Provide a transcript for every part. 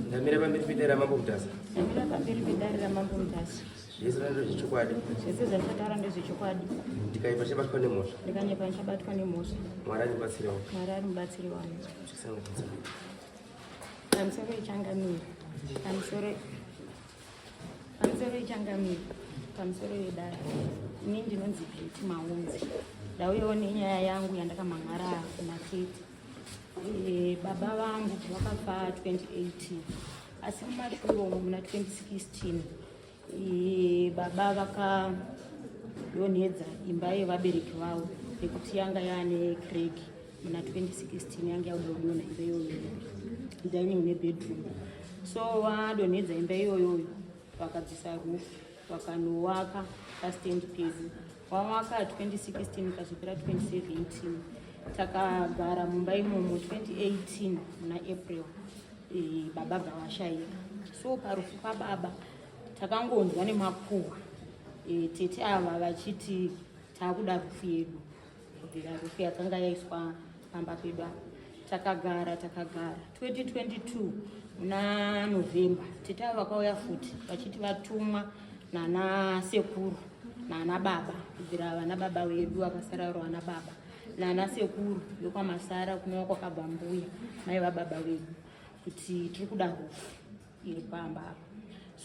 Ndamira pamberi pedare raMambo Mutasa. Ndamira pamberi pedare raMambo Mutasa. Zvese ndezvechokwadi. Zvese zvandinotaura ndezvechokwadi. Ndikaipa ndichabatwa nemhosva. Ndikanyepa ndichabatwa nemhosva. Mwari ari mubatsiri wangu. Mwari ari mubatsiri wangu. Pamusoro ichangamire. Pamusoro Pamusoro ichangamire. Pamusoro yedare. Ini ndinonzi Beauty Maunzi. Ndauyawo nenyaya yangu yandakamhan'ara kuna tete. E, baba vangu vakafa 2018 asi mumashure umu muna 2016 e, baba vakadonhedza imba yevabereki vavo nekuti yanga yaane crack muna 2016 yanga yakuda kudonha imba iyoyo dining nebedroom so vadonhedza imba iyoyoyo vakabvisa roof vakanowaka pastand pedu wawaka 2016 ukazopera 2017 takagara mumba imomo 2018 muna april e, baba bva vashaika so parufu pababa takangonzwa nemakuhwa e, tete ava vachiti takuda rufu yedu kubvira rufu yakanga yaiswa pamba pedu apa takagara takagara 2022 muna november tete avo vakauya futi vachiti vatumwa nana sekuru nana baba kubvira vana baba vedu vakasara vari vana baba nana sekuru vekwamasara kunova kwakabva mbuya mai vababa vedu kuti tiri kuda rufu iri pamba apa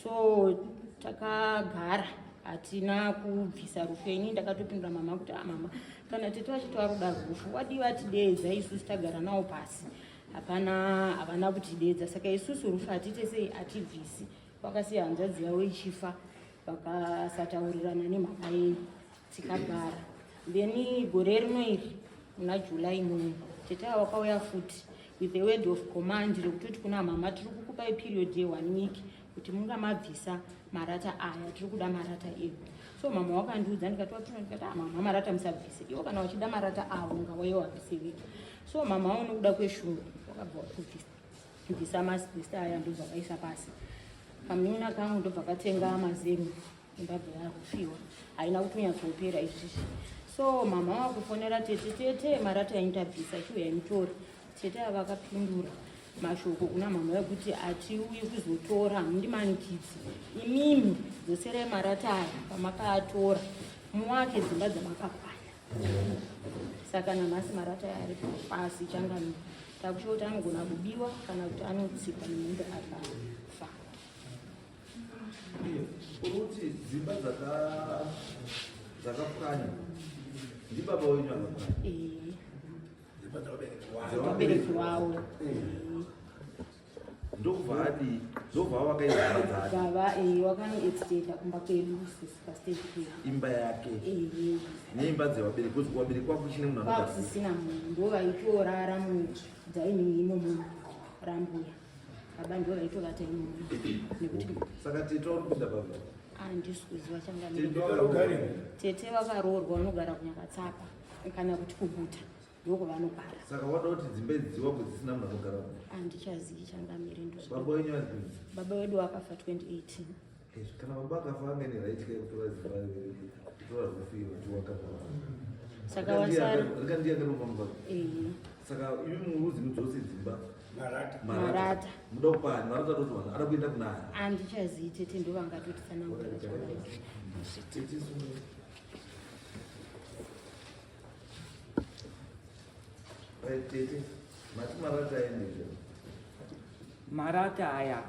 so takagara hatina kubvisa rufu ini ndakatopindura mama kuti ah mama kana tete vachiti varuda rufu wadii vatideedza isusu tagara nawo pasi hapana havana kutideedza saka isusu rufu hatiite sei hatibvisi vakasiya hanzvadzi yavo ichifa vakasataurirana nemhaka yei tikagara then gore rino iri muna july muno tete ava vakauya futi with the word of command rekutoti kuna mama tiri kukupai period yeone week kuti munga mabvisa marata aya tiri kuda marata edu so mama wakandiudza ndikati wapinda ndikati ah, mama marata musabvise ivo kana vachida marata avo ngawaiye wabvise wega so mama wavo nekuda kweshungu wakabva watobvisa bvisa masibvisa aya ndobva vaisa pasi kamunyuna kangu ndobva katenga mazemu Zimbabwe yakufiwa haina kutonyatsopera izvizvi so mama wakufonera tete tete marata enyu tabvisa chiuyai mutore tete ava vakapindura mashoko kuna mama ekuti atiuyi kuzotora hamundimanikidzi imimi dzoserai marata aya pamakaatora muwake dzimba dzamakapwanya saka nanhasi marata aya ari pasi changamira takushuwa kuti anogona kubiwa kana kuti anotsikwa nemombe akafa Uruti dzimba dzakapwanya ndibaba wenyu akapwanya dzevabereki wavo ndokubva adii ndokubva vakaizaa baba wakanoextenda kumba kwedu isusu pastage pedu imba yake neimba dzevabereki bcause kuvabereki kwako kuchine munhu anokusisina munhu ndo vaitorara mudining imomo rambuya baba ndivo vaitovata imomo nekuti saka tete vari kupinda baba handisi kuziva changamire tete vakaroorwa vanogara kunyakatsapa kana kuti kuguta ndokwavanogara saka wada kuti dzimba idzi dziwakwe dzisina munhu anogara handichazivi changamire baba wenyu ari baba wedu akafa 2018 Kana baba akafa anga ane right kai kutora zimba kutora rufu iyo vachiwaka saka wasara rikandiya kanofamba saka imi murudzi mudzose dzimba marata marata muda kupani marata totowana ada kuenda kunani andichazii tete ndo vangatotitsanangura tete tete mati marata aendezve marata aya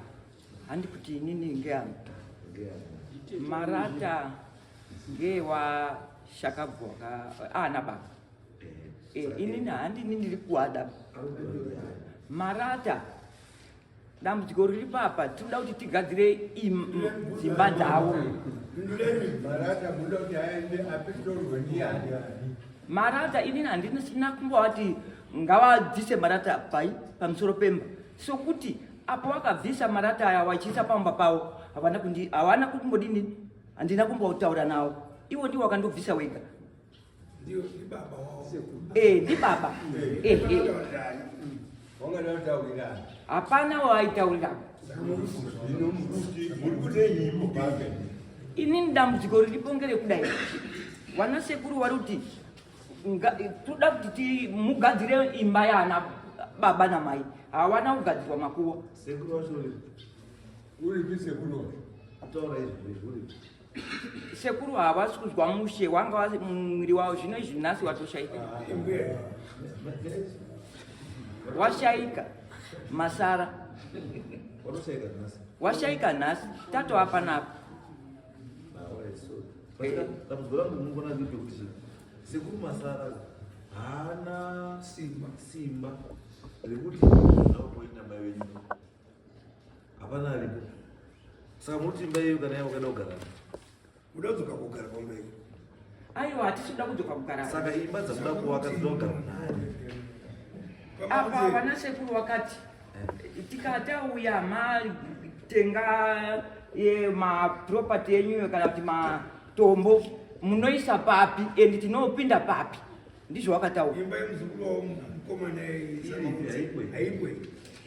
handi kuti inini ngeangu marata ngewa shakabvu ana baba e, inini handini ndiri kuada marata dambudziko riri papa tinoda kuti tigadzire dzimba dzavo marata inini handina kumbovati ngavabvise marata pai pamusoro pemba sokuti apo wakabvisa marata aya wachiisa pamba pavo havana kundi havana kumbodini handina kumbotaura nawo iwo ndiwo wakandobvisa wega eh ndibaba eh eh hapana waaitaurira inini dambudziko riripo ngerekudai vanasekuru vari kuti toda kuti mugadzire imba yaana baba namai hawana kugadzirwa makuva. Sekuru wacho uripi? Uripi sekuru wacho? Kutaura izvi izvi uripi? Sekuru havasi kuzwa mushe, wanga wasi mumwiri wavo zvino izvi nhasi watoshaika. Washaika masara. Watoshaika nhasi. Washaika nhasi tatova panapa. Dambudziko rangu munogona kuita kuti sekuru masara haana simba simba rekuti apoina mai venyu hapana aripo saka muti imba iyoyo kana yavo kada kugara Uda kudzoka kugara pamba iyo. Aiwa, hatisi kuda kudzoka kugara. Saka imba dzamuda kuvaka dzinoda kugara nani? Apa vana sekuru wakati tikatauya matenga maproperty enyuyo kana kuti matombo munoisa papi and tinopinda papi, ndizvo wakataura. Imba yemuzukuru wavo mukomana haikwe.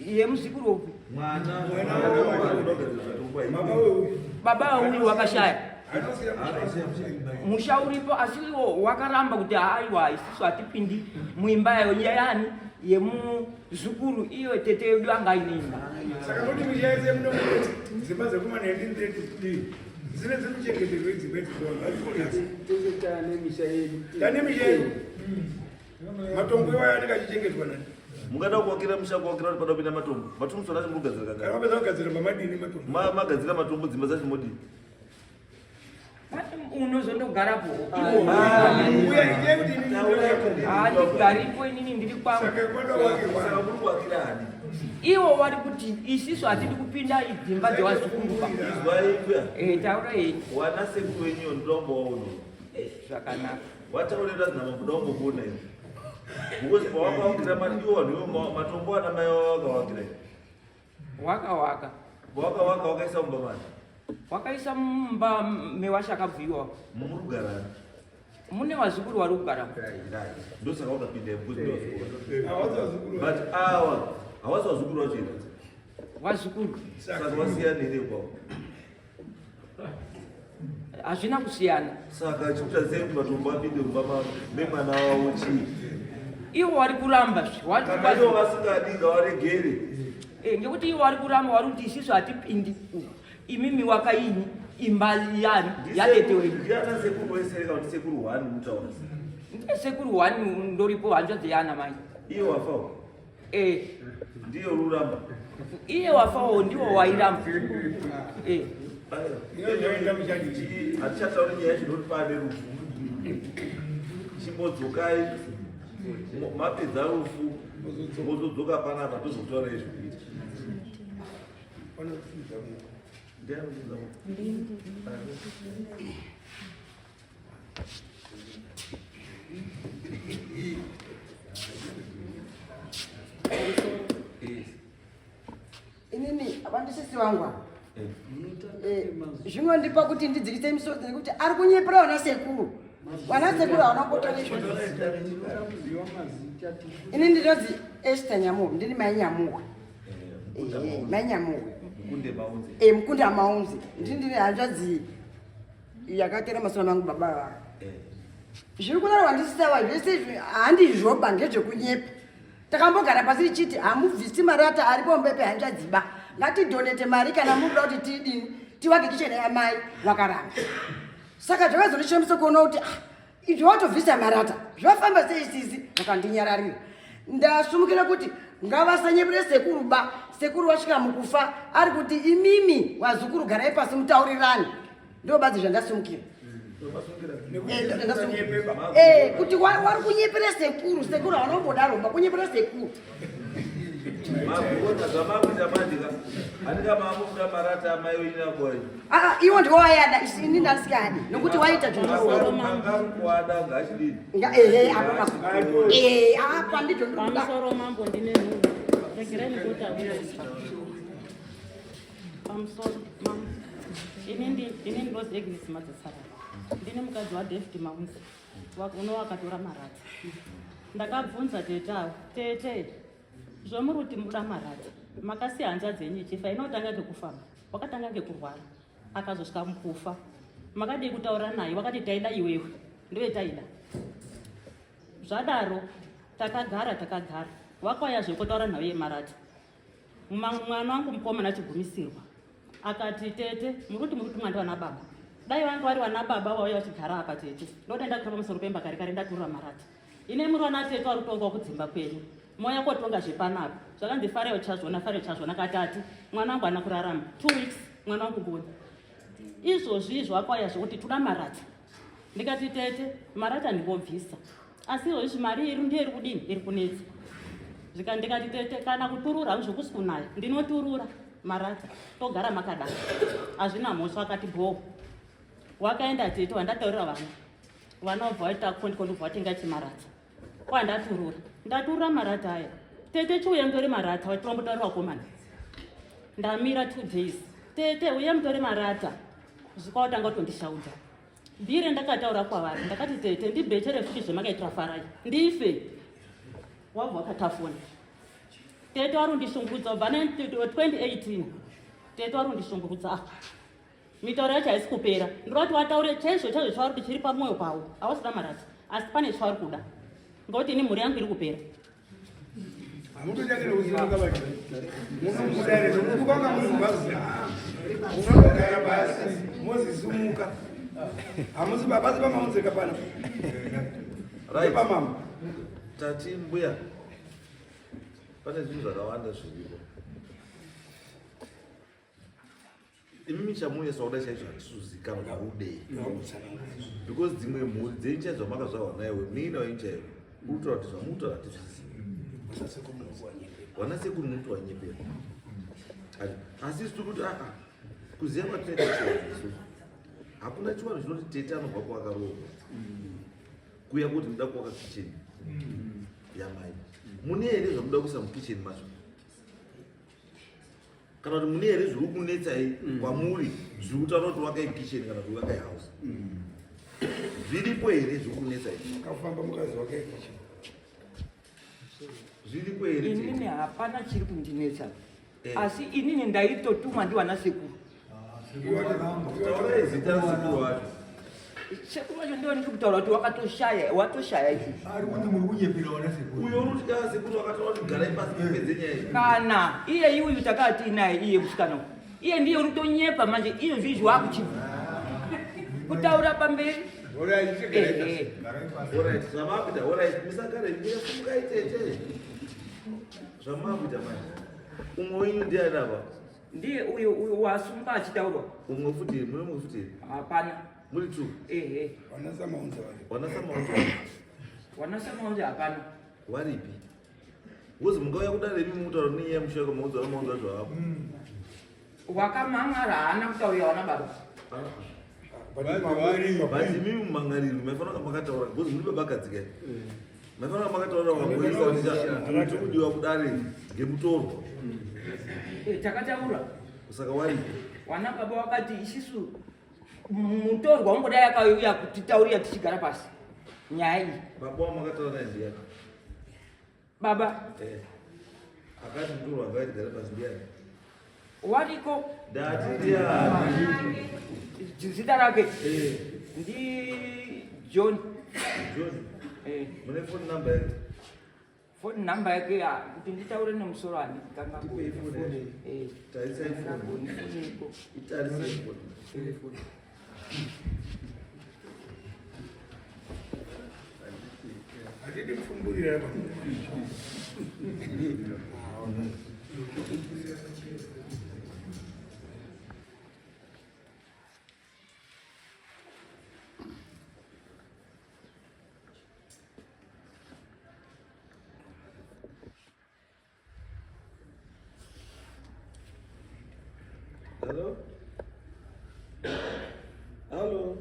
Yemuzukuru upi? Mwana Baba weuyu. Baba weuyu wakashaya. Anosiya musha. Musha uripo asi iwo wakaramba kuti aiwa, isusu hatipindi muimba yayo yani yemuzukuru iyo tete yedu anga aine imba. Saka kuti misha yese muno dzimba dzekuma 1933 dzine dzikuchengeterwe dzimba idzi. Tese tane misha yedu. Tane misha yedu. Matombo iwayo anenge achichengetwa nani? Mungada kuwakira musha kuwakira kuti pada kupinda matombo. Matombo acho muri kugadzira Kana kangani? mapedza kugadzira mamadini matombo? Magadzira matombo dzimba dzacho modii? Unozondogarapo. Uya inyaya yekuti inini ndinoda- Handigaripo inini, ndiri kwangu. Saka kwada wakirwa. Saka muri kuwakira ani? Iwo wari kuti isisu hatidi kupinda dzimba dzewazukuru pa. Izwai mbuya. Taura yenyu. Wana sekuru wenyu ndoda kumbovaona. Zvakanaka. Wataurira zina mabuda kumbokuona iwe. Because pawakawakira mari iwo vanhu iwo matombo ana mai vavo vakawakira iwe. Wakawaka. Pawakawaka wakaisa mumba mani? Wakaisa mumba mewashakabviwa. Muri kugara ani? Mune wazukuru wari kugara. Ndosaka wakapinda because ndowazukuru. Hawasi vazukuru. But awa hawasi wazukuru wacho here? Wazukuru. Saka wasiyana here kwavo? Hazvina kusiyana. Saka chikuta sei kuti matombo apinde mumba memwana wavo chii? Iwo wari kuramba zve. Kana ivo vasingadi ngavaregere. Ngekuti iwo wari kuramba, wari kuti isisu hatipindi uku. Imimi wakaini imba yani yatete wenyu. Ndiana sekuru wese kana kuti sekuru one mutaura? Ndiye sekuru one ndoripo, hanzvadzi yana mai. Iye wafawo? Ndiye ruramba. Iye wafawo ndiwo wairamba. Inozoenda muchadii? Hatichatauri nyaya yacho nekuti paane rufu. Chimbodzokai mapedza rufu mozodzoka panapa tozotaura izvo kuita. Vanofunza munhu. Ndiani anofunza munhu? Inini vandisisi vangu ava. Zvinondipa kuti ndidzikise misodzi nekuti ari kunyepera vana sekuru. Vana sekuru havana kupota nezvozvo. Ini ndinonzi Esther Nyamuhwe, ndini mai Nyamuhwe. Mai Nyamuhwe. Mukunde Maunze. Mukunda Maunze. Ndini hanzvadzi yakatera masoro mangu baba vavo. Zviri kutaurwa ndisisava zvese izvi handizvoba, ngezvekunyepa. Takambogara pasi tichiti hamubvisi marata aripo mbepe hanzvadziba, ngatidhonete mari kana muri kuda kuti tidini tivake kicheni yamai, vakaramba. Saka zvakazondishamisa kuona kuti ah, izvi watobvisa marata zvafamba sei sisi, vakandinyararira. Ndasumukira kuti ngavasanyepere sekuru ba. Sekuru wasvika mukufa ari kuti imimi wazukuru garai pasi mutaurirani. Ndo badzi zvandasumukira. Kuti wari kunyepera sekuru. Sekuru havanombodaro ba, kunyepera sekuru. Magona zvamakuita manje ka handika mamubuda marata amai wenyu nakoi. Ah, iwo ndiwo wayada, ini ndasikadi nokuti waita zvinhu. Angakuada ngachidini? Ehe, apa apa ndizvo ndikuda. Pamusoro mambo, ndine nhumbu, regerai ndikotaura. Pamusoro mambo, ini ndinozi Agnes Madzasara, ndine mukadzi waDavid Maunzi uno akatora marata. Ndakabvunza tete avo, tete, zvomuri kuti muda marata, makasiya hanzvadzi yenyu ichifa, inotanga ngekufamba, wakatanga ngekurwara, akazosvika mukufa, makadii kutaura naye? Wakati taida iwewe, ndiwe taida. Zvadaro takagara takagara. Wakauya zvekutaura nhau yemarata. Mwana wangu mukomana achigumisirwa akati, tete muri kuti muri kutumwa ndivana baba, dai vanga vari vana baba vauya vachigara apa tete, ndoda ndakwira pamusoro pemba kare kare ndaturura marata. Ine muri vana tete vari kutongawo kudzimba kwenyu, moya kotonga zvepanapa. Zvakanzi farai uchazviona, farai uchazviona. Katati mwana wangu haana kurarama 2 weeks, mwana wangu ngoni izvozvi izvo akauya zvekuti toda marata. Ndikati tete marata ndingobvisa, asi izvozvi mari iri ndiyo iri kudini, iri kunetsa. Ndikati tete kana kuturura zvokusi kunaya ndinoturura marata togara makadaro, hazvina mhosva. Akati bhoo. Wakaenda tete wandataurira vana, vana vobva vaita kondikondi, ubva watenga chimarata kwandaturura, ndaturura marata aya. Tete chiuya mutore marata, watirombotaurira vakomana. Ndamira 2 days, tete uya mutore marata, zvikwatanga kutondishaudha. Bhire ndakataura kwavari, ndakati tete ndibechere futi zvemakaitira Farai ndife. Wabva wakatafona tete wari undishungurudza kubva 2018, tete wari undishungurudza. Ah, mitauro yacho haisi kupera. Ndinoti wataure chaizvo chaizvo chavari kuti chiri pamwoyo pavo, havasida marata asi pane chavari kuda, ngokuti ini mhuri yangu iri kupera. Hamutochakire kusimuka vacho munomudare zvokubuka muri mubhazi, unogara pasi mozisumuka, hamusi pasi pamaunzeka pano. Right. Pamama. Tati mbuya, pane zvinhu zvakawanda zviripo. Imimi chamunetsa kuda chaizvo hatisizikanwa kuti because dzimwe mhuri dzenyu chaidzo makazvarwa naiwe muina wenyu chaivo uri kutaura kuti zvamutaura hatizvizivi, vana sekuru muti wanyepera. Asi isu tiri kuti aa, kuziva kwatinoita chivanhu isusu, hakuna chivanhu chinoti tete anobva kwakaroorwa kuya kuti ndoda kuwaka kicheni yamai. Mune here zvamuda kuisa mukicheni macho, kana kuti mune here zviri kunetsai kwamuri zviri kutaura kuti wakai kicheni kana kuti wakai house? Zviripo here zviri kunetsai? Akafamba mukadzi wake kichi. Zviripo here Inini tete? hapana chiri kundinetsa. Eh. Asi inini ndaitotumwa ndiwana sekuru. Taurai zita rasekuru wacho. Sekuru wacho ndiwo ndiri kutaura kuti wakatoshaya, watoshaya izvozvi. Ari kuti muri kunyepera wana sekuru. Uyo uri kuti kaa sekuru vakataura kuti garai pasi mupedze nyaya iyi. Kana iye iuyu takati naye iye musikana uyu, iye ndiye uri kutonyepa manje izvozvi izvi wakuchibva kutaura pamberi. Ehe. Alright, zvamakuita, alright, musagare mbuya, simukai tete. Zvamakuita manje, umwe wenyu ndiani apa? Ndiye uyu uyu wasungwa achitaurwa. Umwe futi, mune umwe futi? Hapana. Muri two? Ehe. Vana samaunza vari. Wana samaunza Wana samaunza hapana. Waripi? Wozi mungauya kudare imi mutaura nenyaya yemushaka maunza maunza zvavapo. Wakamangara haana kutaurira wana baba. But imimi mumangariro maifanira makataura because muri baba gadzika, maifanira makataura vamboisa kuti tiri kudiwa kudare ngemutorwa. Eh, takataura. Saka waripi? Wana baba wakati isisu mutorwa ungodai akauya kutitaurira tichigara pasi nyaya iyi. Baba wamakataura naye ndiyani? Baba. Eh. Akati mutorwa akati gare pasi ndiyani? Wariko. Ndati ndiyani? Zita rake Eh. ndi John. John. Eh. Mune phone number yake? Phone number yake ya kuti nditaure nemusoro Tipei phone yacho. Eh. Tarisai phone. Itarisai phone. Hatidi kufumburira apa. Hello? Hello?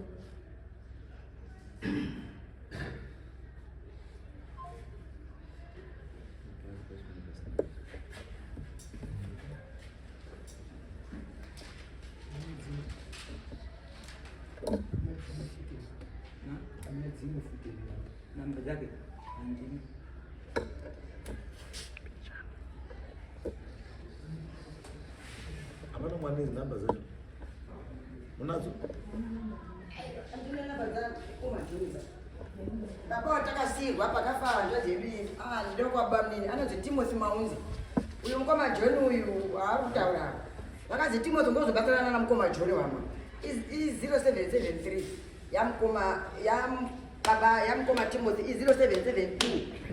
Namba dzake handina. Hapana mwana idzi namba dzacho. Munadzo? Andina namba dzakomadhonza. Baba watakasiirwa pakafa hanzvadzi yedu iyi, ah, ndokwabamnini anonzi Timothy Maunzi. Uyu mukoma John uyu haari kutaura. Vakanzi Timothy ngozobatsirana namukoma John wamwe. I 0773 yamukoma yam baba yamukoma Timothy i 0772.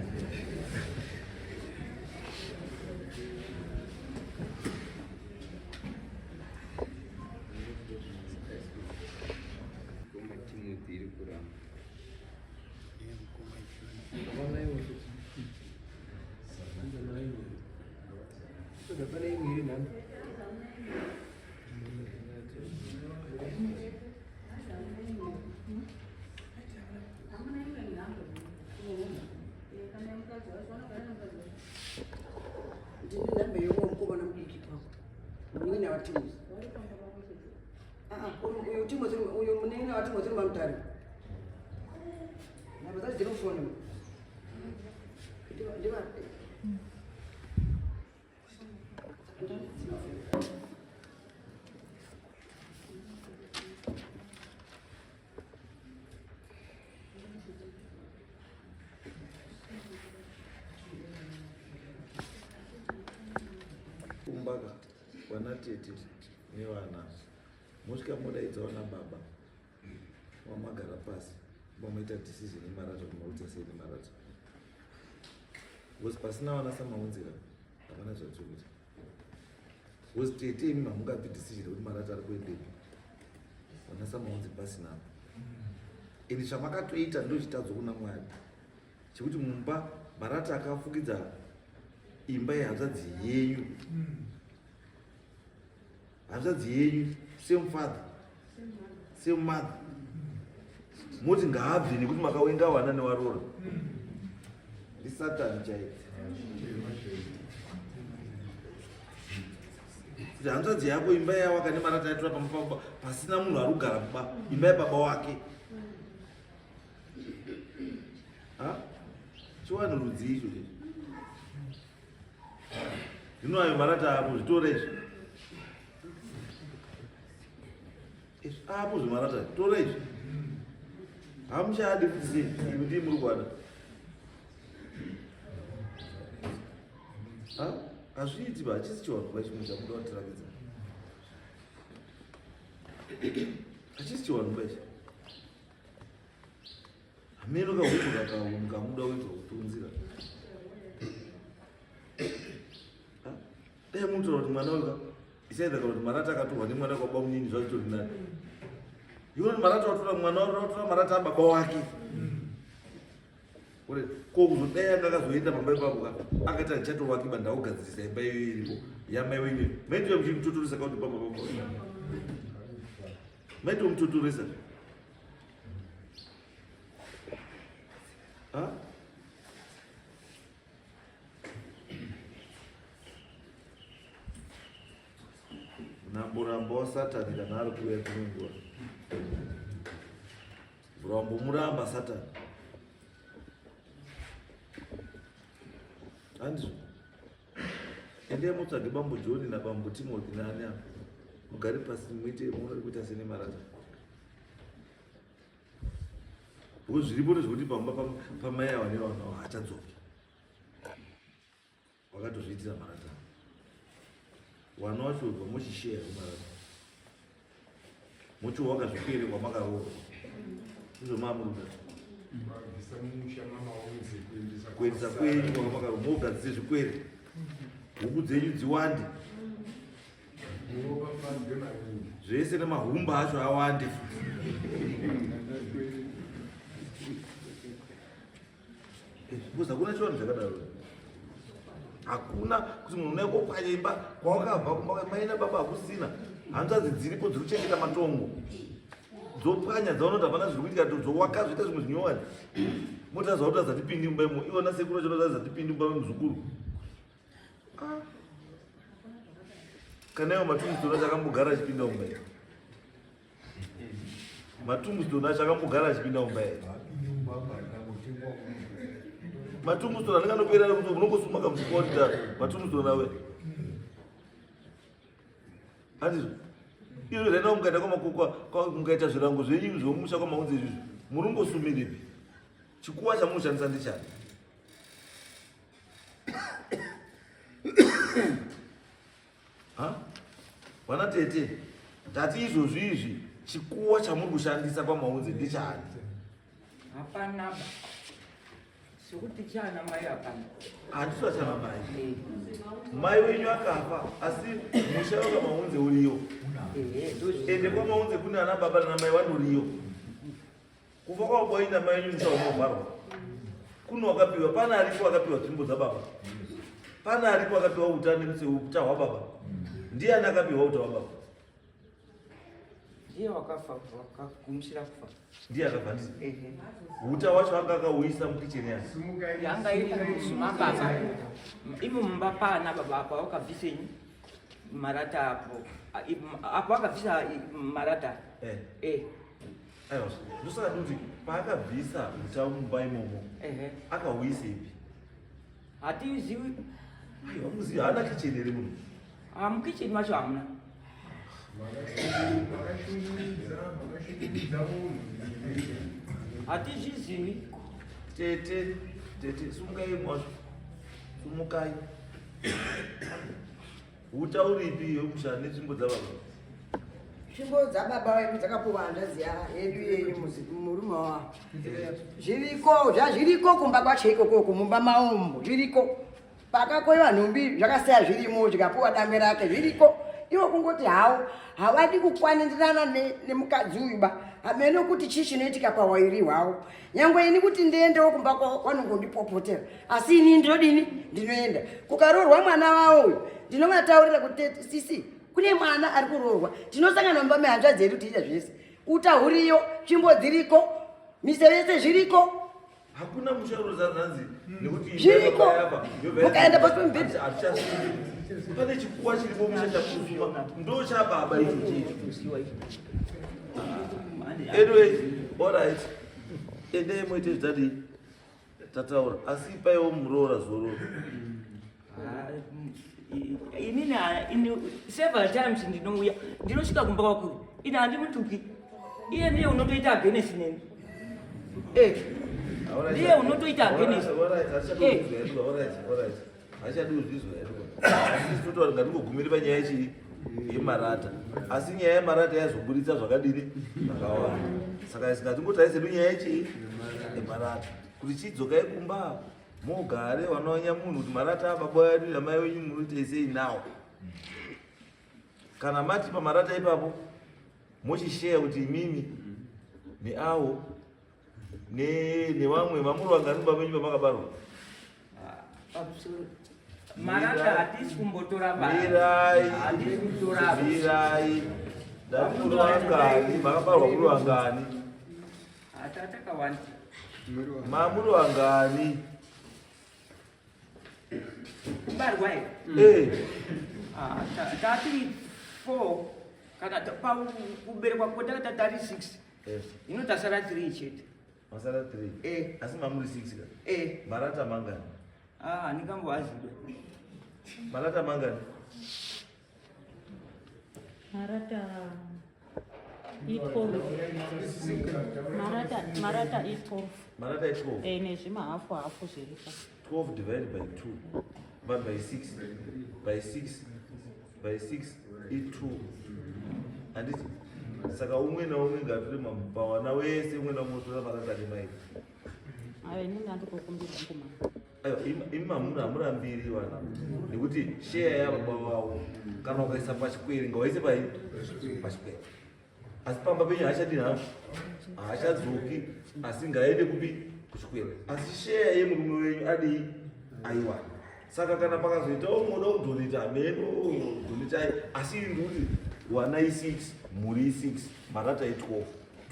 Ndine nhamba yeumwe mukomana mudiki pako munin'ina waTimothy. Ah, uyu Timothy uyu munin'ina waTimothy uri mamutare. Nhamba dzacho dziri mufoni. Ndiva Kumbaka vana tete nevana mosvika modaidza vana baba wamagara pasi momaita decision yemarata kuti makuita sei nemarata because pasina vana samaunzira hapana zvatiri kuita because tete imi hamungapi decision yekuti marata ari kuendepi vana samaunzi pasina apa and zvamakatoita ndochitadzo kuna mwari chekuti mumba marata akafukidza imba yehanzvadzi yenyu hanzvadzi yenyu same father same mother moti ngaabve nekuti makawenga vana nevarora ndisatani chaiye kuti hanzvadzi yako imba yawaka nemarata yatora pamba pasina munhu ari kugara mumba imba yababa wake chiwanhu rudzi icho zvino ayo marata apo zvitora izvi izvi apo zvemarata tora izvi hamuchadi kuti sei imi ndii muri kuwana hazviiti ba hachisi chiwanhu ba chimwe chamuda kutirakidza hachisi chiwanhu ba ichi Hameno kahunhu kakaunhu kamuda kuitwa kutunzira. Dai munotaura kuti mwana uyu isaidha kana kuti marata akatorwa nemwana kwababa munini zvazvitori nani. Iwe kuti marata watora mwana watora marata ababa wake. Uri ko kuzodai anga akazoenda pamba ipapo ka akati handichatovaki ba ndakugadzirisa imba iyoyo iripo yamai wenyu. Maitwa muchimutotoresa kauti pamba pamba. Maitwa mutotoresa. Namboramba wasatani kana ari kuuya dzimwe nguva vurambomuramba satani handizvo endai mutsvage bambo john nabambo timothy naani apa mugare pasi muite muone kuita senemarata Because zviripo ndezvekuti pamba pamai ava nevana ava hachadzoki wakatozviitira marata wana wacho ubva mochisheya marata mochiwaka zvikwere kwamakaroorwa izvo mamuruda kuendesa kwenyu kwamakaroorwa mogadzise zvikwere huku dzenyu dziwande zvese nemahumba acho awande because hakuna chivanhu chakadaro hakuna kuti munhu unenge kopwanya imba kwawakabva kumba mai nababa hakusina hanzvadzi dziripo dziri kuchengeta matongo dzopwanya dzaona kuti hapana zviri kuitika dzowaka zvoita zvimwe zvinyowani mota zvakuti azatipindi mumba imo iwona sekuru vacho azatipindi mumba memuzukuru Ah. Kana iwo matombstone acho akambogara achipinda mumba here? Matombstone acho akambogara achipinda mumba here? Matombstone anenge anopera kuti unongosuma kamusuka wati matombstone awe. Handizvo? Izvo zvaenda mukaita kwamakokwa mukaita zvirango zvenyu zvomusha kwamaunze izvizvi muri kungosumirepi? Chikuwa chamunoshandisa ndechani? Ha? Vana tete, tati izvozvi izvi chikuwa chamuri kushandisa pamaunze ndechani? Hapana ba. Sekuti chana mai hapana. Handisi vachana mai. Eh. Mai wenyu akafa asi musha wekamaunze uriyo. Ende kwamaunze kune ana baba nana mai vanoriyo. Kufa kwababa wenyu namai wenyu musha unovharwa. Kuno wakapiwa pana aripo akapiwa tsvimbo dzababa. Pana aripo akapiwa uta nemuse uta hwababa. Ndiani akapiwa uta hwababa? Ndiye wakafa wakagumisira kufa. Ndiye akafa ndiye. Ehe. Uta wacho anga akauisa mukicheni yake. Yanga iri mumba imo mumba pana baba apa wakabvisenyi marata apo. Apo akabvisa marata. Eh. Eh. Aiwa, ndosaka ndikuti paakabvisa uta mumba imomo akauisepi? Hatizivi. Aiwa, muzivi haana kitchen here munhu? Ah, mukitchen macho hamuna. Hatizvizivi. Tete, tete, sumukai mwazvo. Sumukai. Uta uripi iwe musha netsvimbo dzababa? Tsvimbo dzababa vedu dzakapuwa hanzvadzi yedu yeyu murume wavo. Zviriko, zvazviriko kumba kwacho ikoko mumba maombo zviriko. Pakakoiwa nhumbi zvakasiya zvirimo zvikapuwa dangwe rake zviriko. Ivo kungoti hawo havadi kukwanirana nemukadzi uyu ba. Hameno kuti chii chinoitika pawairi hwavo. Nyangwe ini kuti ndiendewo kumba kwavo vanongondipopotera. Asi ini ndinodini? Ndinoenda. Kukaroorwa mwana wavo uyu ndinovataurira kuti sisi kune mwana ari kuroorwa. Tinosangana mumba mehanzvadzi yedu tiita zvese. Uta huriyo, tsvimbo dziriko, miseve yese zviriko. Hakuna musha unozanzi nekuti zviriko. Mukaenda pasi pemubhedha. Hatichasviki. Pane chikuwa chiripo musha chakusuma. Ndo chababa icho chicho. Anyway, all right. Endai muite zvatadii tataura asi ipaiwo muroora zororo. Ah, inini ini several times ndinouya ndinosvika kumba kwakuru ini handimutuki iye ndiye unotoita against neni eh, ndiye unotoita against eh. Hachadi kuzvizwa here? Asi tinotaura ngatingogumiri panyaya yechii yemarata. Asi nyaya yemarata yazoburitsa zvakadini zvakawanda. Saka ngatingotarise hedu nyaya yechii yemarata kuti chidzokai kumba mogare vanonya munhu kuti marata ababa edu namai wenyu munoitei sei nawo. Kana mati pamarata ipapo mochisheya kuti imimi neawo nevamwe mamuri vangani baba venyu pamakabarwa marata hatisi kumbotora mirai mirai ndati muri vangani makabarwa muri vangani takawanda mamuri vangani kubarwa here eh. ah, tatiri 4 kana pakuberekwa kwetakata tari 6 Ino tasara 3 chete. Masara 3. Eh. Asi mamuri 6 ka. Eh. Marata mangani? Ah, ndingamboaziva. Marata mangani? Marata i12. Marata marata i12. Marata i12. Eh, nezvimahafu hafu zviripo. 12 divided by 2 but by 6 by 6 by 6 i2 handiti saka umwe naumwe ngatore pawana wese umwe naumwe otora marata ane mairi imi mamuna hamurambiri vana nekuti sheya yababa vavo kana ukaisa pachikwere ngawaise pai pachikwere asi pamba penyu haachadi nhamo haachadzoki asi ngaende kupi kuchikwere asi sheya yemurume wenyu adii aiwana saka kana pakazoitawo moda kudoneta hameno donetai asi iri ndikuti wanai 6 mhuri i6 marata i12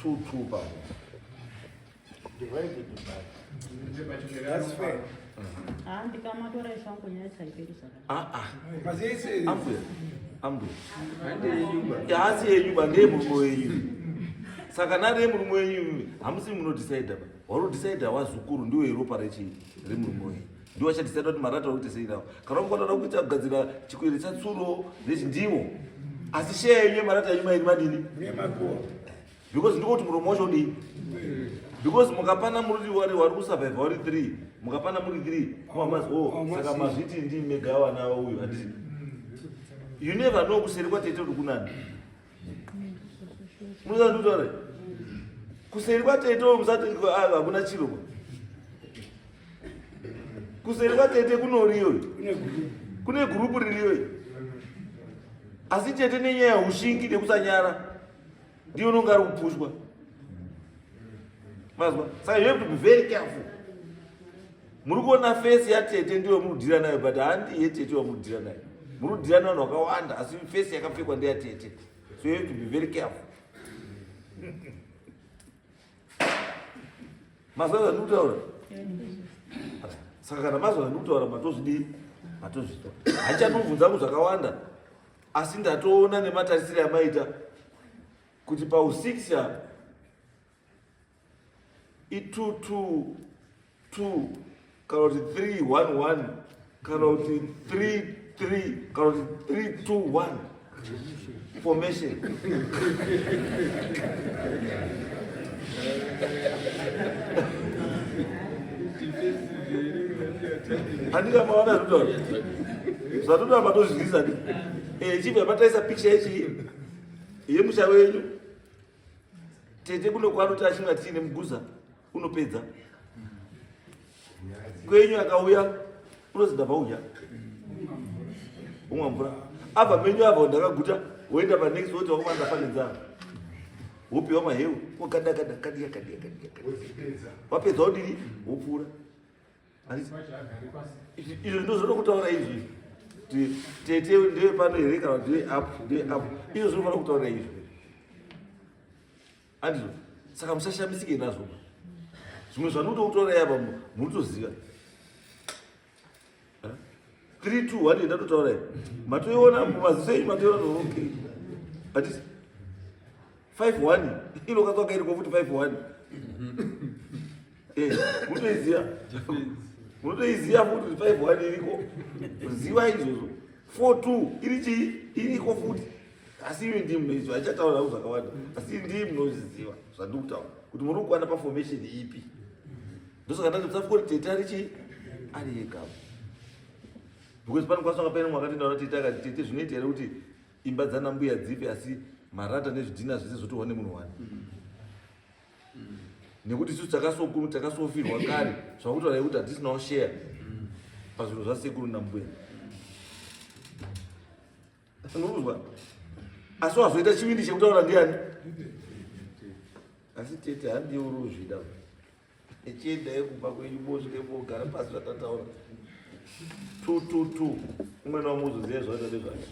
2 2 pamwe That's fair. Ah, ndikamatora zvangu nyaya dzaiperi zvakanaka. Ah, ah. Ambuya, ambuya. Haasi yenyu ba ndeye murume wenyu. Saka nari yemurume wenyu hamusi munodecide ba. Warodecide wazukuru ndiwo yeropa rechi remurume wenyu. Ndiwo achadecide kuti marata kuti sei nawo. Kana mukada kuita kugadzira chikwere chatsuro nechi ndiwo. Asi share yenyu yemarata yenyu mairi madini? Nemakuwa. Because ndiko kuti muromo wacho udii? Because mukapana muri wari wari kusurvive wari 3, mukapana muri 3, kuma mazi oh, saka mazviti ndi mega wana uyu handiti. You never know kuseri kwatete kuti kunani. Munoziva ndikutaura? Kuseri kwatete musati ah, hakuna chiro. Kuseri kwatete kunoriyo. Kune gurupu ririyo. Asi tete nenyaya yeushingi nekusanyara ndiyo unonga ari kupushwa. Mazwa? Saka you have to be very careful. Muri kuona face yatete ndiyo muri kudhira nayo but handi yetete wamuri kudhira nayo. Muri kudhira nevanhu vakawanda asi face yakapfekwa ndeyatete. So you have to be very careful. Mazwa zvandikutaura? Saka kana mazwa zvandikutaura matozvidii? Matozvizwa. Handichatobvunza kuzvakawanda asi ndatoona nematarisire amaita kuti pau6 apa i222 kana kuti 311 kana kuti 33 kana kuti 321 formation. Handika maona zvinotaura zvatotaura matozvizivisa ndi eh, chibva mataisa picture yechii yemusha wenyu tete kuno kwanoti achimwa tii nemuguza unopedza kwenyu akauya unozi ndabva kudya umwa mvura abva menyu abva ndakaguta woenda panext woti wakomana ndafa nenzara wopiwa maheu wogada gada kadiya kadiya kadiya wapedza wodini wopfuura izvo ndo zvinoda kutaura izvi tete ndeve pano here kana ndeve apo ndeve apo izvo zvinofanira kutaura izvi andizvo saka musashamisike nazvo zvimwe zvanotokutaura yapa munotoziva 3 2 1 ndatotaura matoiona mumaziso enyu matoiona okay atisi 5 1 inokatsoka iriko futi 5 1 eh, munotoiziva munotoiziva futi kuti 5 1 iriko ziva izvozvo 4 2 iri chii iriko futi asi imi ndii munoiziva achataura zvangu zvakawanda asi ndii munozviziva zvandiri kutaura kuti muri kukwana paformation ipi ndosaka ndati musafuka kuti tete ari chii ari ega because panokwanisa kunga paine mumwe akati ndaona tete akati tete zvinoita here kuti imba dzana mbuya dzife asi marata nezvidhina zvese zvotorwa nemunhu wani nekuti isusu takasokuru takasofirwa kare zvakutaura kuti hatisinawo share pazvinhu zvasekuru nambuya unonzwa asi wazoita chivindi chekutaura ndiani asi tete handiye uri uzvida echiendai kumba kwenyu mosvike mogara pasi zvatataura 222 umwe naumwe uzoziva zvaita nezvake.